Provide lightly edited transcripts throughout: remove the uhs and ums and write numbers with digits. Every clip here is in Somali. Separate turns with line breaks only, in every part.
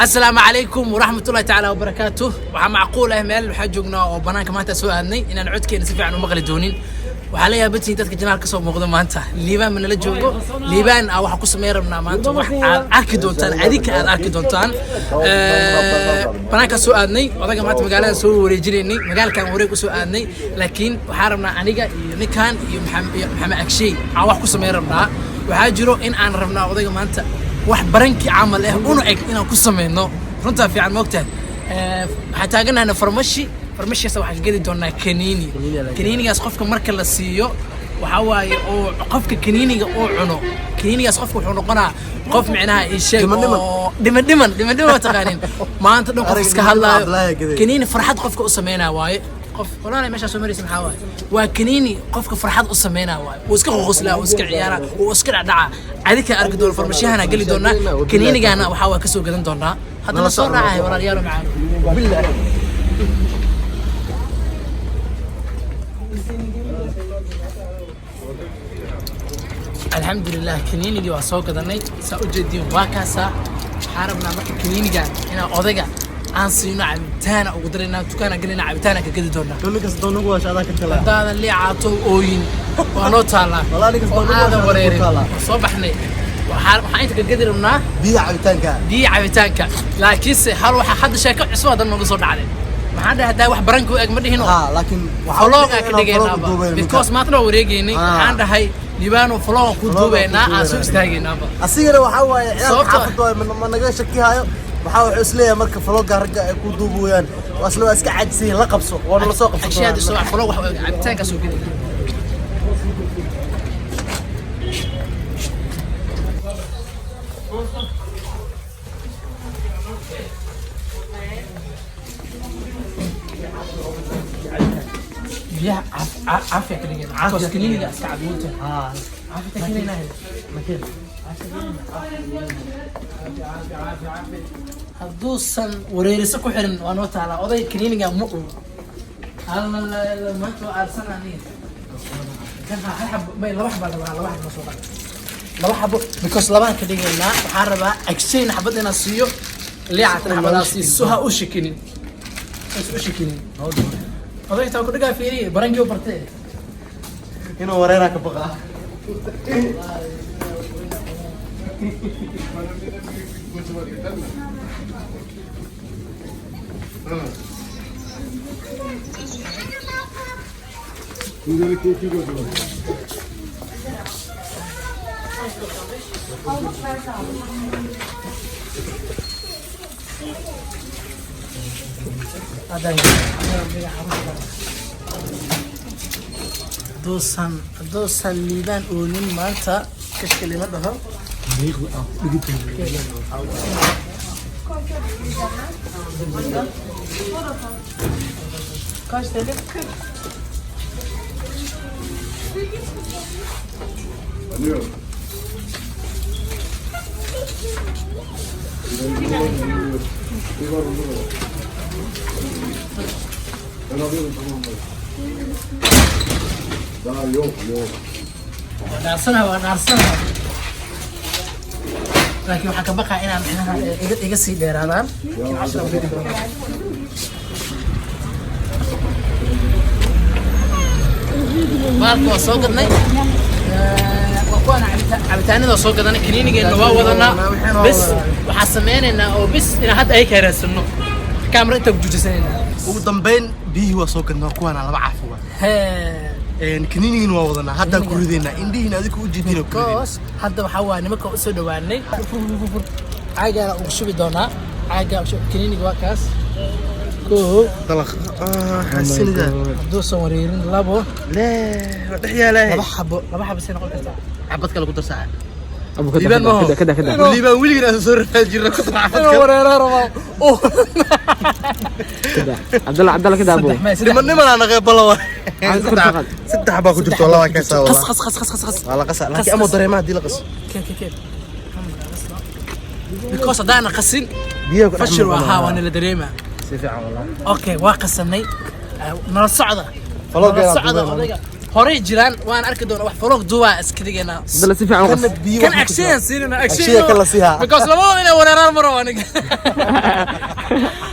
Asalaamu calaykum waraxmatullahi tacaala wabarakaatuh. Waxaa macquul ah meel waxaa joognaa oo banaanka maanta soo aadnay inaan codkeena si fiican u maqli doonin. Waxaa la yaabatiin dadka janaal kasoo muuqda. Maanta Liibaan ma nala joogo. Liibaan ah waxaa ku sameyn rabnaa maanta wax aad arki doontaan, adinka aad arki doontaan. Banaanka soo aadnay odaga maanta, magaalada soo wareejinaynay, magaalkan wareeg usoo aadnay, laakiin waxaa rabnaa aniga iyo ninkan iyo Maxamed Agshay aan wax ku sameyn rabnaa. Waxaa jiro in aan rabnaa odayga maanta wax barankii camal ah una eg inaan ku sameyno. Runtaa fiican, moogtahay. Waxaan taaganahayna farmashi. Farmashigaas waxaan ka geli doonaa kaniini. Kaniinigaas qofka marka la siiyo, waxaa waaye oo qofka kaniiniga uu cuno kaniinigaas, qofka wuxuu noqonaa qof micnaha ii sheeg oo dhiman dhiman dhiman dhiman, waa taqaanin, maanta dhan qof iska hadlaayo. Kaniini farxad qofka u sameynaa waaye. Qof walaalahay meeshaa soo maraysa maxaa waaye? Waa kaniini qofka farxad u sameynaa waaye. Wuu iska qoqoslaa, wuu iska ciyaaraa, wuu iska dhacdhacaa. Adika arki doona. Farmashiyahana geli doonaa, kaniinigana waxaa waa kasoo gadan doonaa. Haddana soo raacay, walaalayaalo macaan. Alxamdulilah, kaniinigii waa soo gadanay. Saa u jeediin, waa kaasaa. Waxaa rabnaa marka kaniinigan inaan odayga aan siino, cabitaana ugu daraynaa, dukaana gelinaa, cabitaana ka gadi doonaa. Haddaadan liicaato ooyin, waa noo taallaa oo aadan wareerin. Waa soo baxnay. Waxaan inta ka gadi rabnaa
biyaha cabitaanka.
Biyo cabitaanka. Laakiinse hal waxaa hadda sheeko cusub hadda nooga soo dhacday. Maxaan dhahay? Haddaa wax baranka u eg ma dhihino.
Laakiin
Vlog aan ka dhigaynaaba, because maantana waa wareegaynay. Waxaan dhahay, Libaano, vlog ku duubaynaa, aan soo istaagaynaaba.
Asigana waxaa waaye ciyaalka
Sababtoo-
xaafadda waaye, ma naga shakihaayo. Waxaa wuxuu isleeyahay marka vlogga ragga ay ku duubayaan waa isla waa iska caajisay, la qabso, waana la soo qabsan.
Ashaada soo vlog wax u eg cabitaanka soo geli. Biyaha caafiya ka dhigayna, because kaniiniga iska cadmuunta caafiya ka keenayna. Hadduusan wareeriso ku xirin, waa noo taalaa. Oday kaniiniga ma uu alla maanta waa aarsan aniga. Kan hal xabo may, laba xabo rabaa, laba xabo soo qaad, laba xabo, because labaan ka dhigaynaa. Waxaan rabaa exchange xabad inaan siiyo liicatan, xabadaa siiyo, so ha u shikinin, has u shikinin. Oday taa ku dhigaa, fiiriye, barankii u bartee.
Inuu wareeraa ka baqaa.
Hadduusan Liibaan oonin maanta, kashka lima dhaho.
Kaç TL? 40.
Daha yok yok.
Waa dhaarsanaha, waa dhaarsanaha, laakiin waxaa ka baqaa inaan micnaha iga sii dheeraadaan. Cashar aan geli doonaa. Baalka waa soo gadnay. Waa kuwaana cabitaanada waa soo gadanay, kaniinigeenna waa wadanaa. Bes waxaan sameynaynaa oo bis inaan hadda ay ka raadsano kaamara intaa gujuujisanaynaa.
Ugu dambeyn biyihii waa soo gadnaa, kuwaana laba caafi waa. Kaniinigiina waa wadanaa, haddaan ku ridaynaa, indhihiina adika u jeedina ku ridaynaa.
Because hadda waxaa waaye nimanka usoo dhawaanay, caagaana ugu shubi doonaa. Caaga kaniiniga waa kaas. Koo.
Dalaq xasinida.
Hadduusan wareerin, labo.
Lee waa dhex yaalaa.
Laba xabo, laba xabo say noqon kartaa.
Xabad kale ku darsaa.
Abu kada.
Liibaan maaho.
Kada kada kada.
Liibaan weligiin aan soo rafaad jirna ku dar xabad
Inuu
kale.
wareero rabaa.
Kada. Abdallah, Abdallah, kada abu.
Saddex, may saddex.
Niman niman aan naqeybala waa.
Aan ku taqad.
Saddex baa ku jirto, laba kaasaa
qas
wada.
Qas qas qas qas qas.
Waa la qasa, laakiin ama dareemaha haddii la qaso.
Keen keen keen, because haddaana qasin
biyaha ku dhex
fashil waa
muuqanaya.
haa, waa nala dareemaa.
Si fiican wallahi.
Okay, waa qasanay. Nala socda.
Vlog
nala
ayaan
socda.
duubaynaa.
Odayga Horey jiraan waan arki doonaa wax vlog duwaa iska dhigaynaa.
Cabdalla si fiican u qas.
Biyo
Kan agshayan siinana.
Agshayan kan la siihaa.
Because labadooda inay weeraraan maro aniga.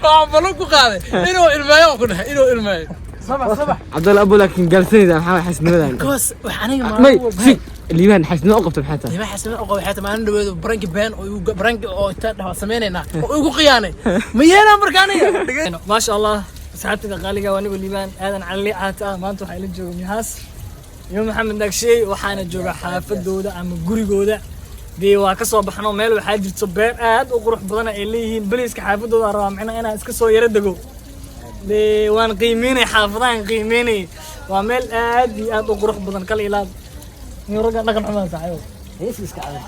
Waxaan vlog ku qaaday inuu ilmeeyo, ku dhahay inuu ilmeeyo. Sabax sabax.
Cabdalla abu, laakiin gaalsanayda maxaa waay xasnimadan?
Because wax aniga
May
maalin walba
si Liibaan xasnimo u qabto maxay tahay?
Lima xasnimo u qabo xataa maalin dhaweedu prank-i been oo igu prank-i oo inta dhawa sameynaynaa oo igu khiyaanay. Ma yeelaan marka aniga.
Maasha Allah, asxaabtayda qaaliga, waa anigu Liibaan Aadan Cali Caata ah. Maanta waxaa ila jooga Mihaas iyo Maxamed Nagsheey, waxaana jooga xaafadooda ama gurigooda. Dee waa kasoo baxno, meel waxaa jirto beer aad u qurux badan ay leeyihiin beliiska xaafadooda. Rabaa micnaha inaan iska soo yaro dego. Dee waan qiimeynay xaafadahan, qiimeynay. Waa meel aad iyo aad u qurux badan. Kala ilaab niyo ragga dhaqan xumaan saaxiibo.
Hees iska adag.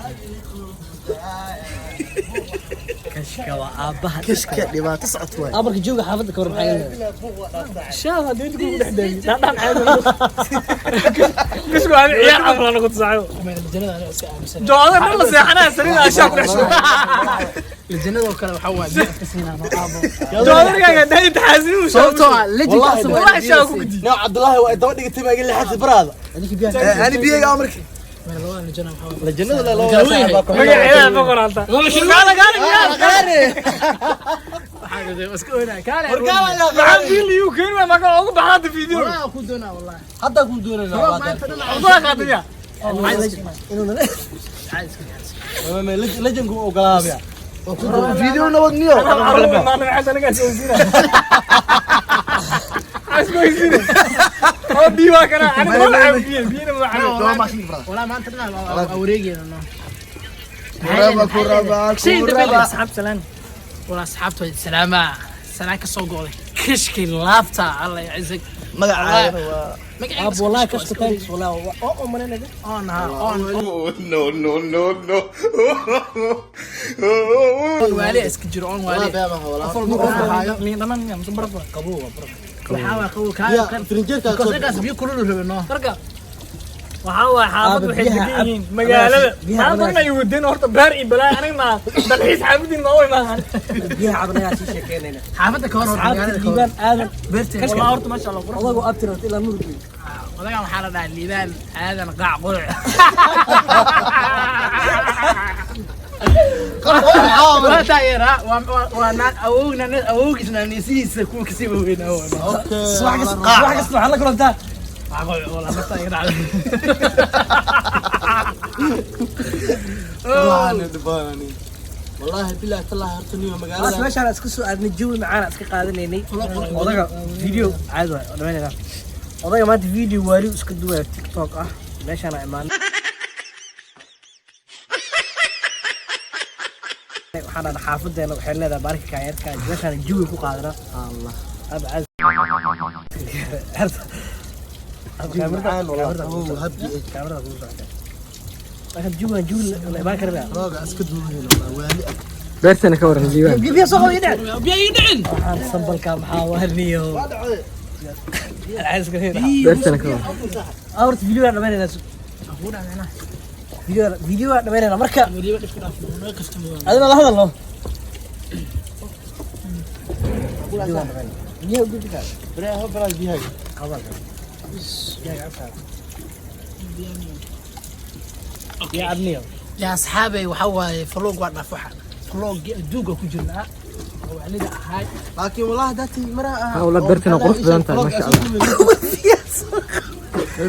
Kashka waa aabbaha.
Kashka dhibaato socod waay.
Abarka jooga xaafadda ka hor maxaa leedahay?
Shaab haddii inta kugu dhex daayay dhaadhaan caadi kashku waa ciyaar camal la noqoto saaxiibo.
Jannada aniga iska aaminsan.
Jooda dhan la seexanaya, sariir ashaa ku dhex shubo.
Jannada oo kale waxaa waaye biyo iska siinaa no aabo.
Joodarkaaga dhahay taxaasinu.
Sababtoo ah legend
Wallahi,
wallahi shaa ku gudi.
No, Cabdullaahi waa daba dhigatay, baa iga leexatay baraada. Ani biyayga markii
Labada lejana waxaa waaye.
La jannada la loo
Magaceeda boqoraanta gaala gaala gaala.
Waxaa iska oynaa kaale.
Maxaa biil iyu keeni waay marka ugu baxaata video?
Wallahi ku doonaa wallahi.
Hadda ku doonayna.
Maanta dhan
Cuntada qaataya.
Lejanku ogolaabaya. Video nabad niyo.
Maanta anaga soo siina asgo isina oo biyo kana aniga ma cabo biyo, biyana ma cabo.
Wallahi maanta dhan waa wareegayna no.
Kuraba, kuraba, kuraba.
Asxaab salaan.
Wala asxaabta salaama sanaa ka soo go'day kishkii laabta, Allah yacizak.
Magacaaga waa?
Aab wallahi kashka, thanks wallahi oo oo malaynaga.
On ha on.
No, no, no, no.
On waali iska jiro on waali.
Liin dhanaan miya mise baraf?
Qabow waa baraf.
Waxaa waa qabow kaa kan.
Firinjeerka.
Because ninkaas biyo kulul rabe no.
Marka waxaa waay xaafad
Aaba,
waxay
biyaha
degan yihiin
cab.
Magaalada
Biyaha
maanta dhan ay wadeen horta beer iyo balaa. Aniga ma dalxiis xaafadiin ma way maahan.
Biyaha cabnayaa sii sheekeynayna.
Xaafadda ka hor
asxaabta
magaalada ka hor.
Liibaan Aadan.
Beerta.
Wallah horta maasha Allah qurux.
Odagu abtir horta ilaa murug.
Odagan waxaa la dhahaa Liibaan Aadan Qaac Quluc. Waa taageeraa waa naan awowgna awowgiisna naanisihiisa kuwa kasii waaweynaa.
Subax kasta, subax kasta waxaa la kulantaa.
Qaac Quluc walaa nafta iga dhacday.
Wallahi billahi tallahi horta niyo
Maas
magaalada.
meeshaan iska soo aadnay, jawi macaan iska qaadanaynay. Odaga video caadi waay oo dhamaynayna. Odaga maanta video waali iska duwaya TikTok ah. Meeshaan aan imaanay. Waxaan dhahnaa xaafadeena waxay leedahay baarka kaayarka, meeshaan jawi ku qaadana.
Allah.
Aad caadi.
Macaan wallahi. Oo habbi.
Kaamirada kugu socota. Marka jawigan jawi la imaan karaya.
Rooga iska duubayna wallahi waali.
Beertana ka waran, Liibaan?
Biyo soo qabo idhac.
Biyo ii dhicin.
Waxaan sambalka maxaa waaniyo.
Beertana ka waran?
Horta video aan dhamaynayna. Video video aan dhamaynayna marka.
Weliba dhibka dhaaf noo kastamo.
Adina la hadalno. Video aan dhamaynayna. Biyaha u gudbi kara.
Baraha baraha biyaha.
Qabal. Biyaha cabtaa. Biyaha cabniyo.
Yaa asxaabay, waxaa waaye vlog waa dhaaf, waxa vlog-gii adduunka ku jirnaa oo waalida ahaay.
Laakiin wallahi daati mara ah.
Ha, wallah beertana qurux badan tahay, masha Allah.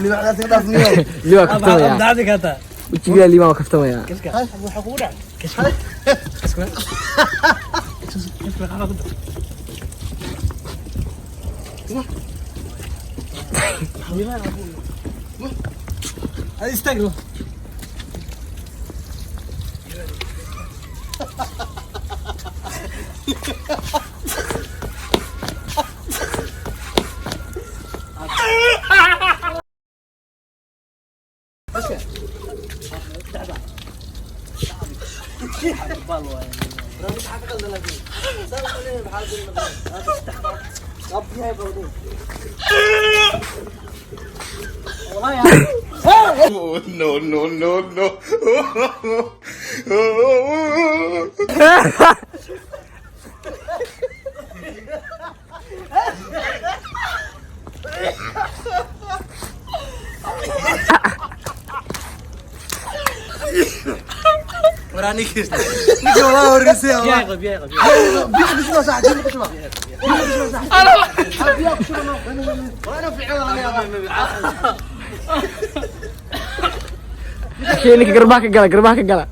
Liibaan dhaaf niyo.
Liibaan kaftamaya.
Abdaadi kata.
Wejigaa Liibaan waa kaftamaya.
Kashka.
Waxa kugu dhacay?
Kashka. Kashka. Kashka qaxwa ku dar. Hadi istaag.
No, no, no, no.
Ninka walaa horreysay.
Biyaha qab, biyaha qab.
Biyaha ku shubaa saaxiib, biyaha ku shubaa. Biyaha ku shubaa. Waa inuu fiican laga yaabaa.
Akshay ninka garbaha ka gala, garbaha ka gala.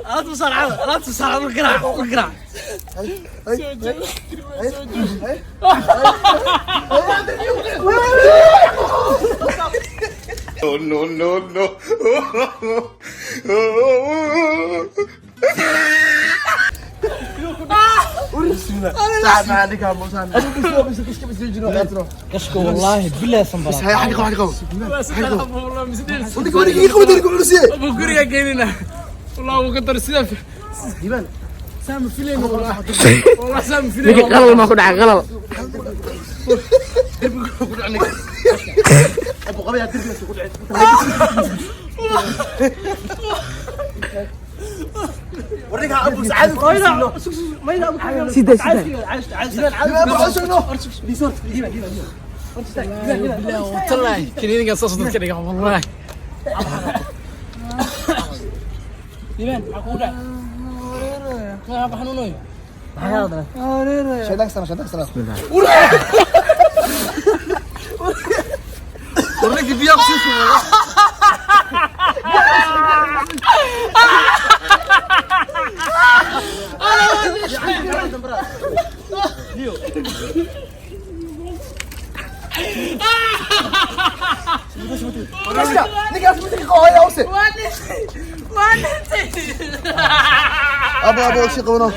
Alaabta musaaracada, alaabta musaaracada, garaac, garaac.
No, no, no, no.
Saaxiib, maxaa ninka muusan?
Kashka wallaahi billahi sanbala.
Bas, hay xaqiiqo, xaqiiqo.
والله مسدين.
Ninka warigi ii qabay, ninka culus yahay.
ابو guriga geynina والله wuu ka dar sida saam fileen والله والله saam fileen.
Ninka qalal maa ku dhacay qalal?
Abu qabay, dirbiga ku dhacay. Warninka Abu Sacaad ku
Sida sida.
بالله والله kiniinigan saas dadka dhiga والله. Liban, maxaa kugu dhacay? Maxaa ku xanuunayo?
Shaydaanka sana, shaydaanka sana. Warninka biyaha ku sii shubay. Ninkaas midka qooya use.
Waa dhintay.
Abu abu si qabno.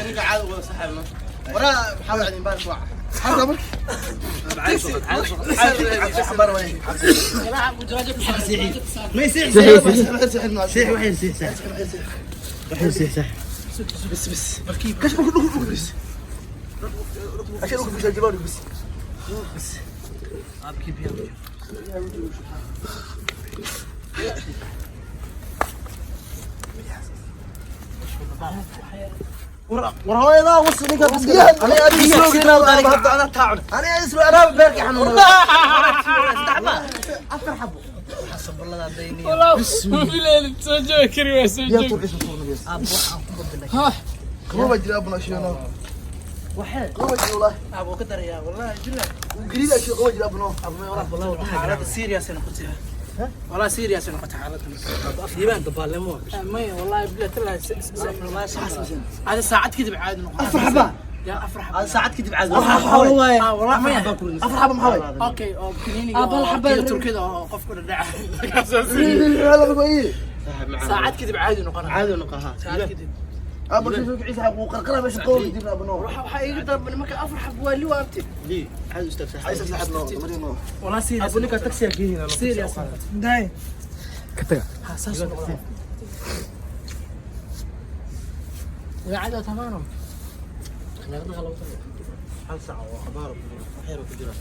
Waraa maxaa wacdin baan ku waca. Xataa markii.
بس بس.
كشف كل بس. عشان وقف في الجبال بس. War hooyadaa was ninka biyaha. Aniga adiga isla ogeyn hadda ana taacun. Aniga isla anaa beerka xanuunada. Afar xabo.
والله fileen soo joogi kari waa soo
Biyaha
joogi.
turkiisa soo nabiyas. Kuma jira abuna shiyano.
Waxee?
Kuma jira wallah.
Abu ka daraya والله jilla.
Gariida shiyo kuma jira abuno.
xaaladda serious ay noqotay. والله serious ay noqotay xaaladda.
Liibaan dabaalnimo.
Maya والله بالله تلا هذا saacad kadib caadi noqon.
Afar xaba.
Ya afar xaba.
Saacad kadib caadi. Afar xabo waaye.
Ah والله maya.
Afar xabo maxaa waay?
Okay, oo kiniiniga
Bal
oo
xaba.
kii Turkida oo qofku dhadhaca. Saacad kadib caadi noqonaa.
Caadi noqon ha.
Saacad kadib.
Abu shuu kiciisa xaq uu qarqara meesha qowl dibna abuno.
Waxa iga darban marka afar xab waa liwaabtay.
Lii, caadi ustaag saaxiib.
Aysa saxib no, marino.
والله serious.
Abu ninka taxi geeyna.
Serious.
Ka taga.
Ha saas noqonaa. وقعدوا تمام.
Hal saac oo abaar waxyar ku jira.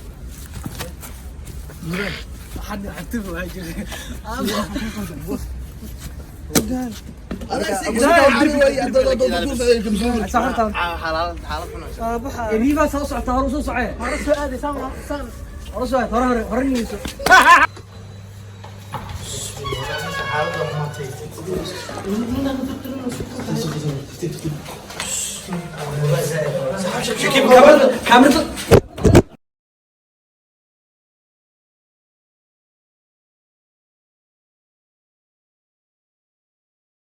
حد حتفه هاي جري.
Xaalad xaalad xun.
Liibaan soo socota, hore soo socee.
Hore soo aaday saan saan.
Hore soo aad, hore hore hore niyeyso.
Kaamirada.